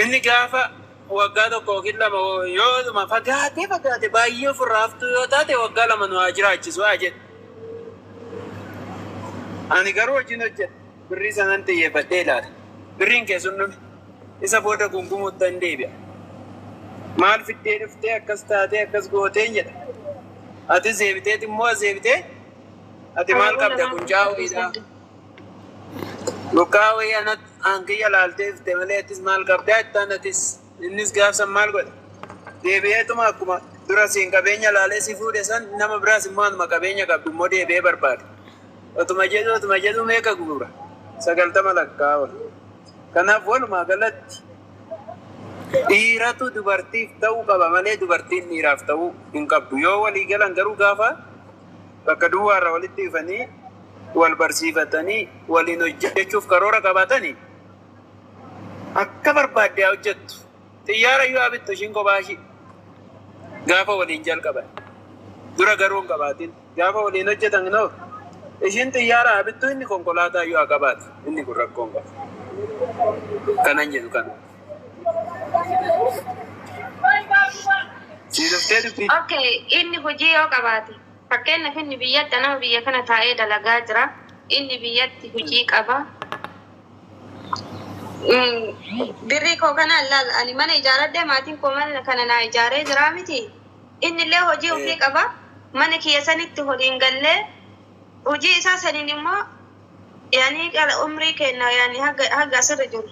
Inni gaafa waggaa tokko yookiin lama yoodhuma fagaatee fagaate baay'ee ofirraa haftuu yoo taate waggaa 2 nu haa jiraachisu haa jedhu. Ani garuu hojiin hojjedha. Birrii sanan xiyyeeffadhee ilaala. Birriin kee sun dhume. Isa booda gungumuuttan deebi'a. Maal fiddee dhuftee akkas taatee akkas gooteen jedha. Atis deebiteet immoo as deebitee ati maal qabda quncaa wayiidha. Lukaa wayii anat an kiyya laaltee dhufte malee atis maal qabdaa jettaan atis innis gaafsan maal godha. Deebi'eetuma akkuma dura siin qabeenya laalee si fuudhe san nama biraas immoo anuma qabeenya qabdu immoo deebi'ee barbaada. Otuma jedhuu otuma jedhuu meeqa guura? 90 lakkaa'a oola. Kanaaf walumaa galatti dhiiratu dubartiif ta'uu qaba malee dubartiin dhiiraaf ta'uu hin qabdu. Yoo walii galan garuu gaafa bakka duwwaarra walitti dhufanii wal barsiifatanii waliin hojjechuuf karoora qabaatani akka barbaadde haa hojjettu. Xiyyaara iyyuu haa bittu ishiin kophaa ishii gaafa waliin jalqaban. Dura garuu hin qabaatin. Gaafa waliin hojjetan noo ishiin xiyyaara haa bittu inni konkolaataa iyyuu haa qabaatu. Inni kun rakkoo hin qabu. Kanan jedhu kana. Sii dhuftee dubbiin. Okay, inni hojii yoo qabaate fakkeenyaaf inni biyyatti anama biyya kana taa'ee dalagaa jira. Inni biyyatti hojii qaba. Birrii koo kanaan laal ani mana ijaaradhee maatiin koo mana kana naa ijaaree jiraa miti. Innillee hojii ofii qaba. Mana kiyya sanitti holiin gallee hojii isaa saniin immoo yaani qala umrii keenna yaani haga haga asirra jirru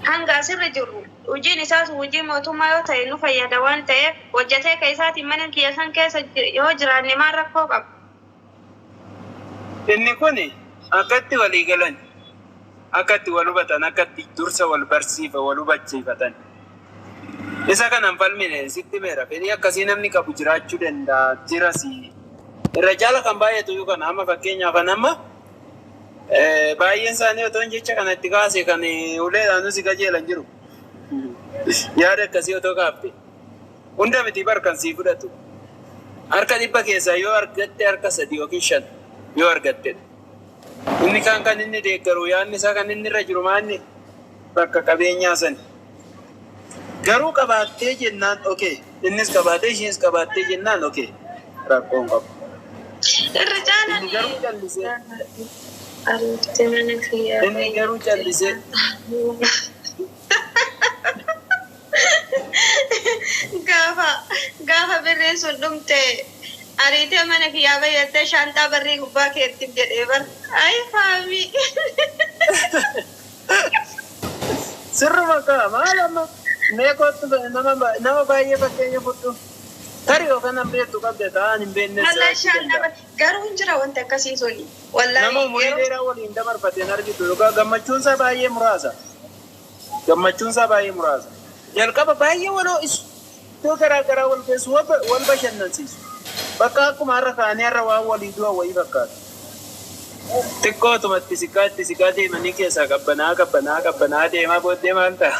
hanga asirra jirru hojiin isaa sun hojii mootummaa yoo ta'e nu fayyada waan ta'eef hojjetee ka isaatiin mana kiyya san keessa yoo jiraanne maal rakkoo qaba? Inni kun akka itti walii galan, akka itti wal hubatan, akka itti dursa wal barsiifa, wal hubachiifatan. Isa kana hin falmine sitti himeera. Fedhii akkasii namni qabu jiraachuu danda'a, jirasi. Irra caala kan baay'atu iyyuu kana. Amma fakkeenyaaf an amma baay'een isaanii otoon jecha kana itti kaase kan uleedhaanuu si kajeelan jiru. Yaada akkasii otoo kaafte. Hunda miti bar kan sii fudhatu. Harka 100 keessaa yoo argatte harka 3 yookiin 5 yoo argattedha. Inni kaan kan inni deeggaru yaadni isaa kan inni irra jiru maanni bakka qabeenyaa sani. Garuu qabaattee jennaan okay innis qabaatee ishiinis qabaattee jennaan okay rakkoo hin qabu. Irra caalaan Inni garuu callisee Ariiftee mana kiyyaa inni garuu callisee Gaafa gaafa birriin sun dhumte ariitee mana kiyyaa bayyattee shaanxaa barrii gubbaa keettif jedhee bar. Ay faamii. Sirruma kaa maal amma mee kottu nama nama baay'ee fakkeenya fudhu tarii yookaan an beektu qabda ta'a an hin beeknes Wallahi jiraachuu shaanxaa danda'a. bar garuu hin jira wanti akkasii suni. Nama Wallahi umurii yeroo dheeraa waliin dabarfate hin argitu yookaan gammachuun isaa baay'ee muraasa. Gammachuun isaa baay'ee muraasa. Jalqaba baay'ee wal ho'isu. Iddoo garaa garaa wal geessu, wal bashannansiisu. Bakka akkuma har'a ka'anii har'a waan walii du'an wayii fakkaatu. Xiqqootuma itti siqaa itti siqaa deemanii keessaa qabbanaa'aa qabbanaa'aa qabbanaa'aa deemaa booddee maal ta'a?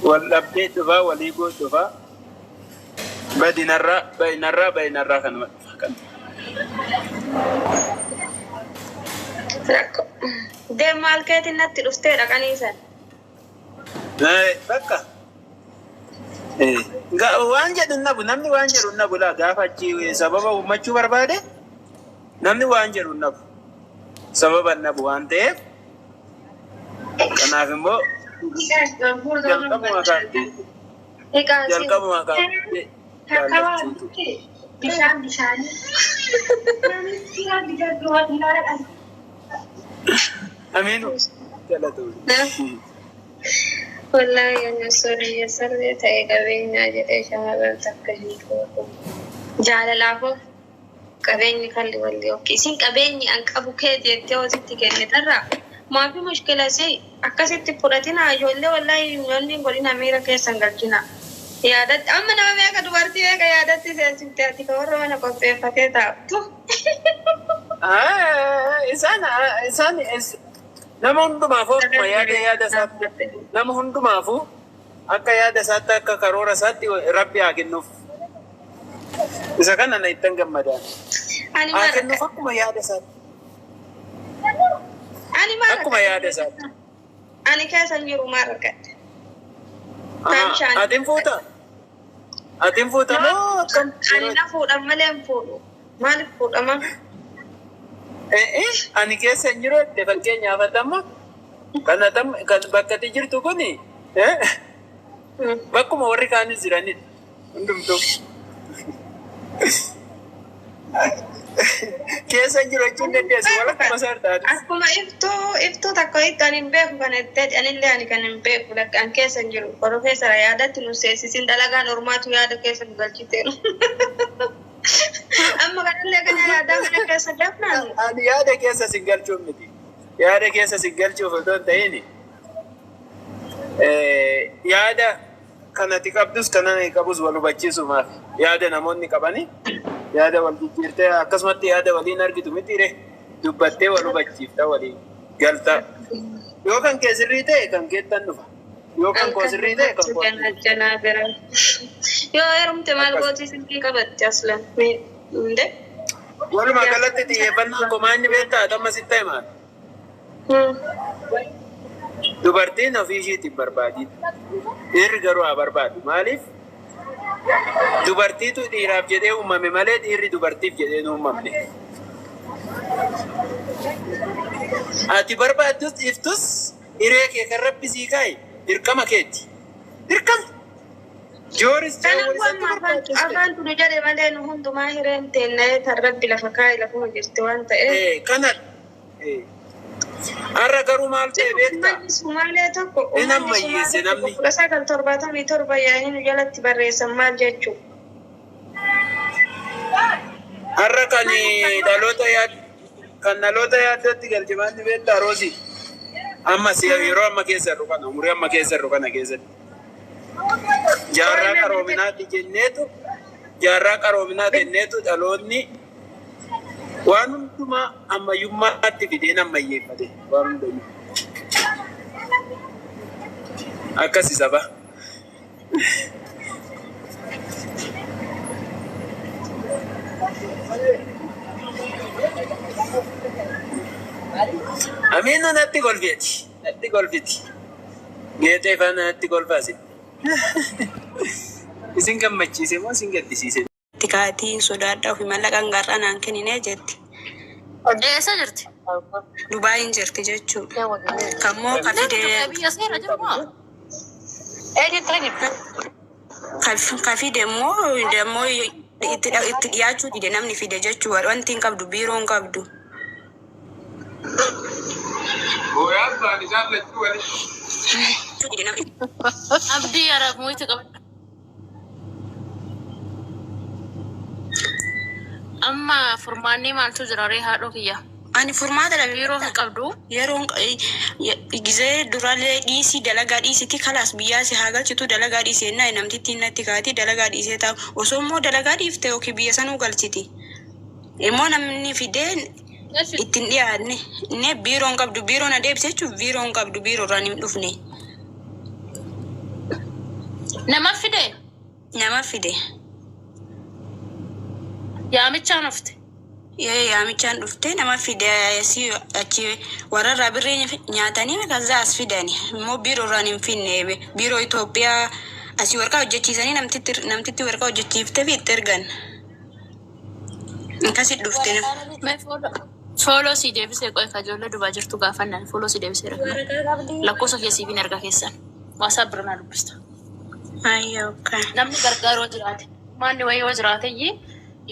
Wal dhabdee dhufaa, walii guut dhufaa. Badi narraa, ba'i narraa, ba'i narraa kanuma dhufa kan. Rakkoo. Deem maal keetiin natti dhuftee dhaqanii san. Bakka. Waan jedhu hin dhabu namni waan jedhu hin dhabu laa gaafa achi sababa uummachuu barbaade namni waan jedhu hin dhabu. Sababa hin dhabu waan ta'eef kanaaf immoo jalqabuma kaastee jalqabuma kaastee jaallachuutu. Bishaan bishaanii. Amiinu galatoomi. Wallaahi ani osoo biyya sarree ta'e qabeenyaa jedhee shamarran takka hin fuudhu. Jaalalaafoo qabeenyi kalli walli ok isin qabeenyi an qabu keeti jettee hoo sitti kennitarraa maafi mushkila si akkasitti fudhatinaa ijoollee wallaahi wanni hin godhina miira keessa hin galchinaa yaadatti amma nama meeqa dubartii meeqa yaadatti seensifte ati ka warra mana qopheeffatee taa'u tuh. Isaan isaan nama hundumaafuu akkuma yaada yaada isaatti nama hundumaafuu akka yaada isaatti akka karoora isaatti rabbi haa kennuuf. Isa kana na ittan gammadaan. Ani Haa maal kennuuf akka akkuma yaada isaatti. ani maal Akkuma akka yaada isaatti. Ani keessa hin jiru maal argadhe? Kan Atiin fuuta? Atiin fuuta moo akkam? Ani na fuudhan malee hin fuudhu. Maaliif fuudhama? Ani keessa hin jiru jette fakkeenyaaf atamma kan atam kan bakka ati jirtu kuni bakkuma warri kaanis jiranidha hundumtuu. Keessa hin jiru jechuun dandeessu walakkuma isaa taate. Akkuma iftuu takka itti ani hin beeku kana itti anillee ani kan hin beeku lakka an keessa hin jiru. Profeesara yaadatti nu seesisin dalagaan ormaatu yaada keessa nu galchiteenu. Amma kanallee kana yaadaa mana keessa dafnaan. Ani yaada keessa sin galchuuf miti. Yaada keessa sin galchuuf otoo hin ta'in yaada kanati qabdus kan ani qabus wal hubachiisumaaf yaada namoonni qabani yaada wal jijjiirtee akkasumatti yaada waliin argitu mitiire dubbattee wal hubachiifta waliin galta. Yoo kan kee sirrii ta'e kan keettan dhufa. Yoo kan koo sirrii ta'e kan koo. Janaa bira. Yoo heerumte maal gootii silkii qabatti aslan. Inde? Walumaa galatti xiyyeeffannaan komaa inni beektaa amma sitti himaa. Dubartiin ofii ishiitiin barbaadii. Dhiirri garuu haa barbaadu. Maaliif? Dubartiitu dhiiraaf jedhee uumame malee dhiirri dubartiif jedhee hin uumamne. Ati barbaaddus dhiiftus hiree kee kan rabbi sii kaa'e dirqama keeti. Dirqama. Jooris Kanaafuu jooris amma afaan tunu jedhe malee nu hundumaa hireen teennee tan rabbi lafa kaa'e lafuma jirti waan ta'eef. Kana. Har'a garuu maal ta'e beektaa? Uummanni Sumaalee tokko Inni uummanni ammayyeesse Sumaalee tokko namni. 1977 yaa'anii nu jalatti barreessan maal jechuu? Har'a kan dhaloota yaad kan dhaloota yaaddootti galche maal beektaa Roosii? Amma yeroo amma keessa jirru kana umurii amma keessa jirru kana keessatti. Jaarraa qaroominaati jenneetu jaarraa qaroominaa jenneetu dhaloonni waan hundumaa ammayyummaatti fideen ammayyeeffate waan hundayyuu. Akkasi saba. Amiinu natti golfeeti. Natti golfiti. Geexee faana natti golfaasi. Isin gammachiise moo isin gaddisiise? Itti kaatii sodaadhaa ofii mallaqaan gar'aa naan kenninee jetti. Eessa jirti? Dubaayin jirti jechuudha. Kammoo ka fide Biyya seera jiru moo? ka fide immoo itti dhiyaachuu dide namni fide jechuudha. Wanti hin qabdu biiroo hin qabdu. Booyaan ta'an isaan lachuu walitti. Dide namni Abdii Arab muyti qabda. Amma furmaanni maaltu jira ree haadhoo kiyya? Ani furmaata dhabe. Biiroo hin qabdu. Yeroon gizee durallee dhiisii dalagaa dhiisiti kalaas biyyaa si haa galchitu dalagaa dhiisee ennaa namtitti natti kaati dalagaa dhiisee taa'u osoo immoo dalagaa dhiifte yookiin biyya sanuu galchiti. Immoo namni fidee ittiin dhiyaanne inni biiroo hin qabdu biiroo na deebise jechuun biiroo hin qabdu biiroo irraan hin dhufne. Nama fide Nama fide. Yaamichaan dhufte. Yaamichaan dhufte nama fide asii achi warrarraa birrii nyaatanii kaza as fidani immoo biiroo irraan hin finne biiroo Itoophiyaa asii warqaa hojjechiisanii namtitti warqaa hojjechiiftee fi itti ergan. Akkasi dhufte. Mee follow si deebisee qo'e ka ijoollee dubaa jirtu gaafannaan follow si deebisee lakkoofsa kee siifin erga keessan WhatsApp bira naa dubbista. Ayyaa okay. Namni gargaaroo jiraate furmaanni wayii yoo jiraate iyyii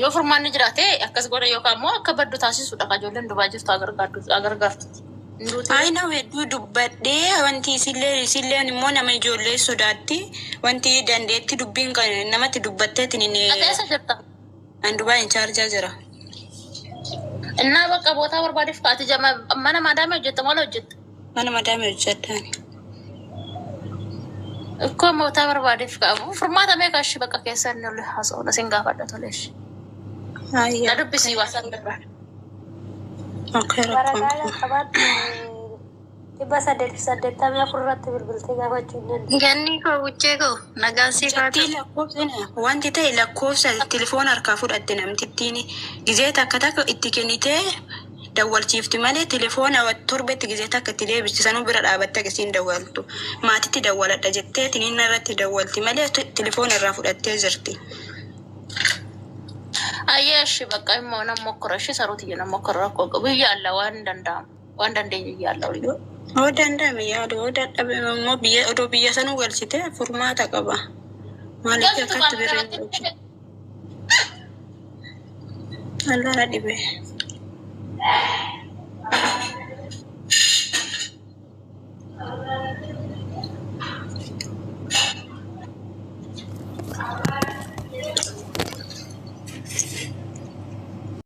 yoo furmaanni jiraate akkas godha yookaan immoo akka baddu taasisuudha ka ijoolleen dubaa jirtu agargaartuti. Ayi nama hedduu dubbadhee wanti isillee immoo nama ijoollee sodaatti wanti dandeetti dubbiin kan namatti dubbatteetiin inni Ati eessa jirta? An Dubaa hin chaarjaa jira. Innaa bakka bootaa barbaadeef kaati jama mana maadaamii hojjetta maal hojjetta? Mana madaamii hojjedhaan. Ikkoo mootaa barbaadeef ka'amu furmaata meeqa ishii bakka keessa inni olii haasa'u sin gaafadha tole ishii. Ayyaa. Na dubbisii WhatsApp irraa. Okay, rakkoon Waraqaa kun. qabaattu 884 irratti bilbiltee gaafachuu hin dandeessu. Ganni koo buchee koo nagaan siif haa Jettii ta'u. lakkoofsa wanti ta'e lakkoofsa telefoona harkaa fudhatte namtittiin gizee takka takka itti kennitee Dawwalchiifti malee telefoona torbetti gizee takka itti deebisti sanuu bira dhaabattee akkasiin dawwaltu. Maatitti dawwaladha jettee tiniinna irratti dawwalti malee telefoona irraa fudhattee jirti. Ayyee ishi bakka immoo nan mokkora ishi saruuti nan mokkora rakkoo qabu yaalla waan danda'amu waan dandeenyu yaalla olii. Yoo danda'ame yaadu yoo dadhabe immoo biyya odoo biyya sanuu galchite furmaata qaba. Maaliif Galchitu akkatti waan birriin kanatti Allaara dhibe.